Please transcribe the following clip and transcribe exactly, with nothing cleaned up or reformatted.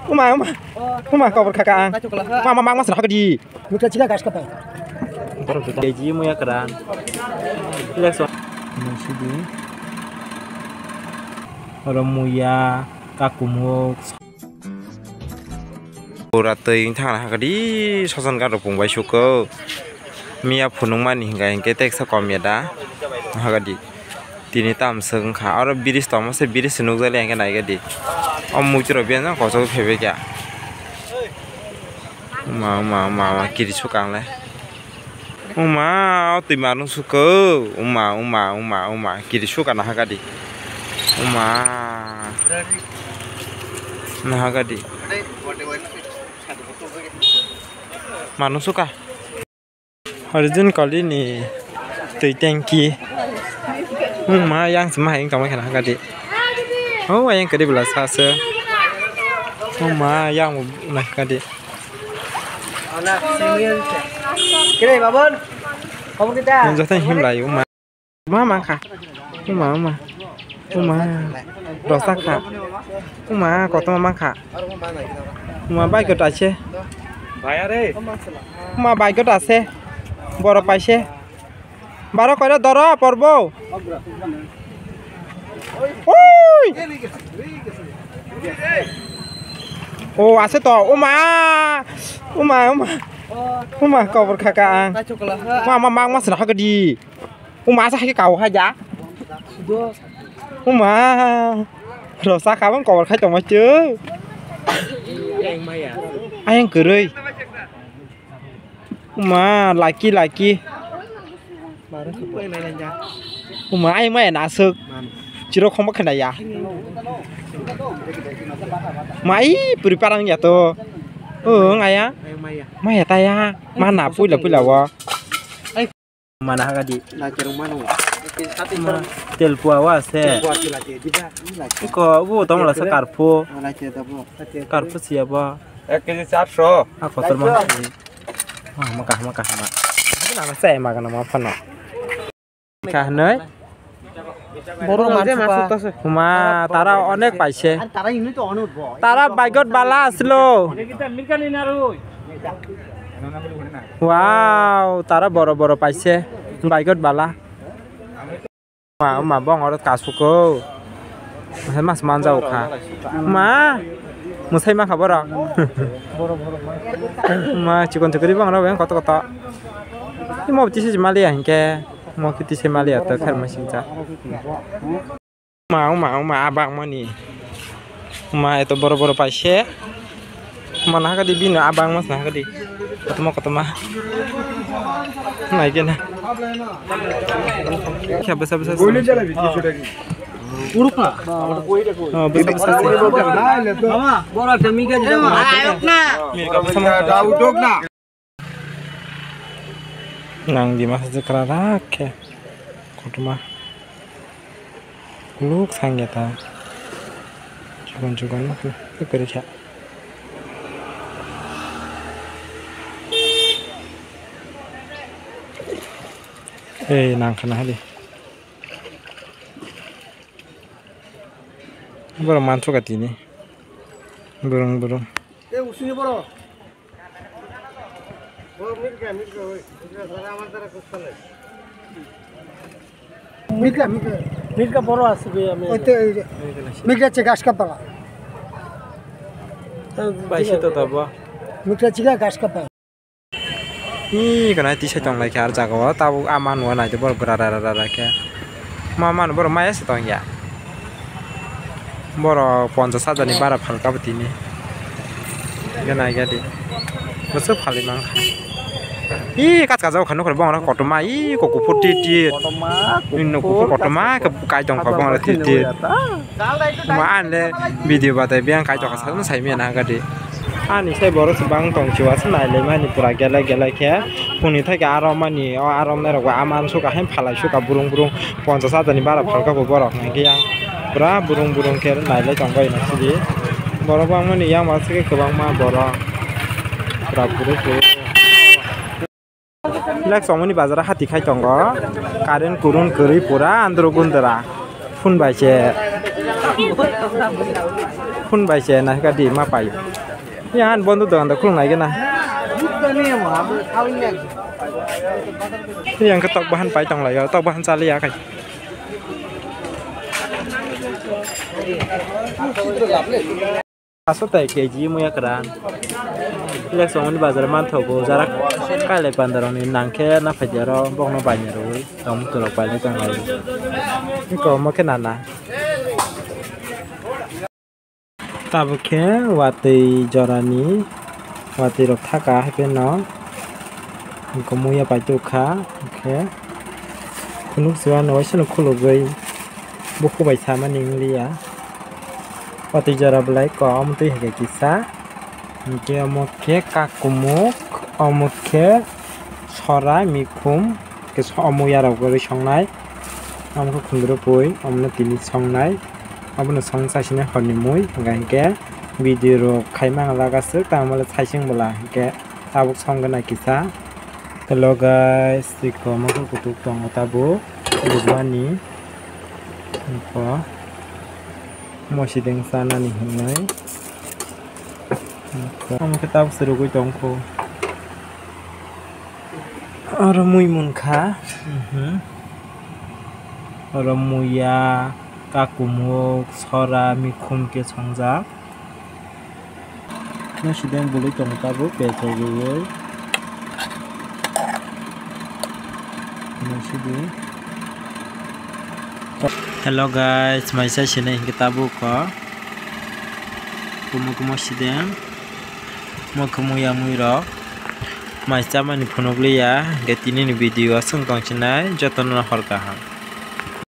Uma, uma. Uma, kobor khaka ang. Mama, mama, mama, srah di. Mita chika gas kata. Keji muya kran. Election. Masidi. Oro muya, kakumuk. Pura twi wng thangna hakha di, soson gana rok pung bai suko. Miya phunukmani hinkha hinkhe teksa kom ya da. Hakha di. Tini tam swk wngkha. Oro bridge tongma se bridge se nukjali hinkhe naikha di. O mukti rok biyang jang kochok phaibai kha. Uma, uma, uma, uma, kiri suka ang le. Uma, o twi manung suko. Uma, uma, uma, uma, kiri suka naha gadi. Uma. Naha gadi. Manung suka. Origin kali ni twi tanki. Uma, yang sema yang tongma khana gadi. Oh, yang kadi bela sasa. Uma, yang naha gadi. Kire, Babon? Kamu kita? Yang jatah him lai, uma. Uma mangkha. Uma, uma. Uma. Rosa kha. Uma, kotorma mangkha. Uma, bai kota se. Uma, bai kota se. Boro pai se. Baro koira doro porbo. Ui! O, ase to, uma, uma, uma, uma, kobor khaka ang. Ma, ma, ma, ma, sra hagdi. Uma, asa hake kau haja. Uma, rosa kabang kobor khai tongma chu. Ayang kwrwi. Uma, laki, laki. Uma, ai maya nasuk. Chiro khoma khna ya. Mai puri parang ya to. Oh, ngaya. Maya ta ya. Mana puila puila wa. Mana hagadi. Ma, telpua wa se. Iko bu tomla se karphu. Karphu siya ba. Ek kg charso. A kotor ma. Ah, maka, maka, maka. Nang sai ma gana ma phano. Ka hnoi. Borok mansuka. Huma, tara onek paise. Tara baigot bala aslo. Wow, tara boro boro paise. Baigot bala. Ma, ma, bong oro kasuko. Mas manjao kha. Ma, musai ma kha borok. Ma, chikon chikon bong oro koto koto. Imo tisi maliya hinkhe. Mo kiti se maliya to kher ma singcha. Ma, ma, ma, abang mani. Ma, eto boro boro paise. Ma, nahakadi bino abang mas nahakadi. Kotoma, kotoma. Naikena. Kya besa, besa. Urukna. Oh, besa, besa. Mama, bora kami kan. Mama, ayok na. Mirka besa. Nang di masa je kra rak khe. Kotoma. Luk sangya ta. Chukon chukon ke kere kha. Ei, nang khana hali. Borok manthok ka tini. Burung, burung. Mikra, mikra. Mikra boro asugwi ami. Oito, oito. Mikra che gas kapala. Bai se to tabo. Mikra chiga gas kapala. Ih, kana tisai tong lai khe ar jaga o, tabuk a manuwa naidi borok bwra ra ra ra ra khe. Ma manu borok maya se tong ya. Borok ponchash hajar ni bara phalka bo tini. Gana gadi. Bwswk phalwi mankha. Ih, kach kajak kha nokhrok bongni kotorma, ih, kok kuphur tit tit. Kotorma, nokh kuphur kotorma khe kai tong kha bongni tit tit. Ma anle video batai biyang kai tong kha sakno saimanya na gadi. Ani sai borok se bang tong chiwa se nai lai mani pura gele gele khe. Phunui thai khe arom mani, o arom nai rok bo aman suka hai phalai suka burung burung. Ponchash hajar ni bara phalka bo borok hwnkhe yang pura burung burung khe nailai tongbai na sidi. Borok bangmani yang masa khe kwbangma borok pura buruk buruk. Lek chongmani bazar hati khai tongo, current kurun kwrwi pura andro gundra phun bai se. Phun bai se na ka di ma pai. Yang han bondo dogan da khulung nai gana. Yang ke tok bahan pai tong lai, tok bahan chali ya kai. Aso tai K G muya kran. Lek songni bazar man thogo jarak kai lai pandarong ni nang khe na phai dero bokno bai ni rwi tong turok pai lai tong lai. Ko mo khe nana. Tabuk khe watwi jorani watwi rok thaka hai pheno wngkha muya pai tubukha hwnkhe khunuk se uanw waisa no khulugwi bukhuk bai samani wngliya. Watwi jora belai kok omo twi hai khe kisa hwnkhe omo khe kakumuk omo khe sora mikhum. Khe so-, omo yarok gori songnai. Omo khe khundrupui, omono tini songnai. Obono song chasini horni mui, hwnkha hinkhe video rok khaima ang lagaswk, tamo le saising bwla hinkhe tabuk song gana kisa. Hello guys, twi kwma khe kutuk tongo tabuk bujmani. Hwnkhe mosideng chanani hinwi. Hwnkhe omo khe tabuk se rwgwi tongkho. Oro mui munkha, mhm. Oro muya, kakumuk, sora, mikhum khe songjak. Mosideng bwlwi tongo tabuk, pethok rwwi. Mosidi. Hello guys, maisa sinai hinkhe tabuk kho. Kumo kumo sideng. Mo khe muya mui rok mai chamani phunukliya, hinkhe tinini video aswk tongsinai, jotono hor kaham.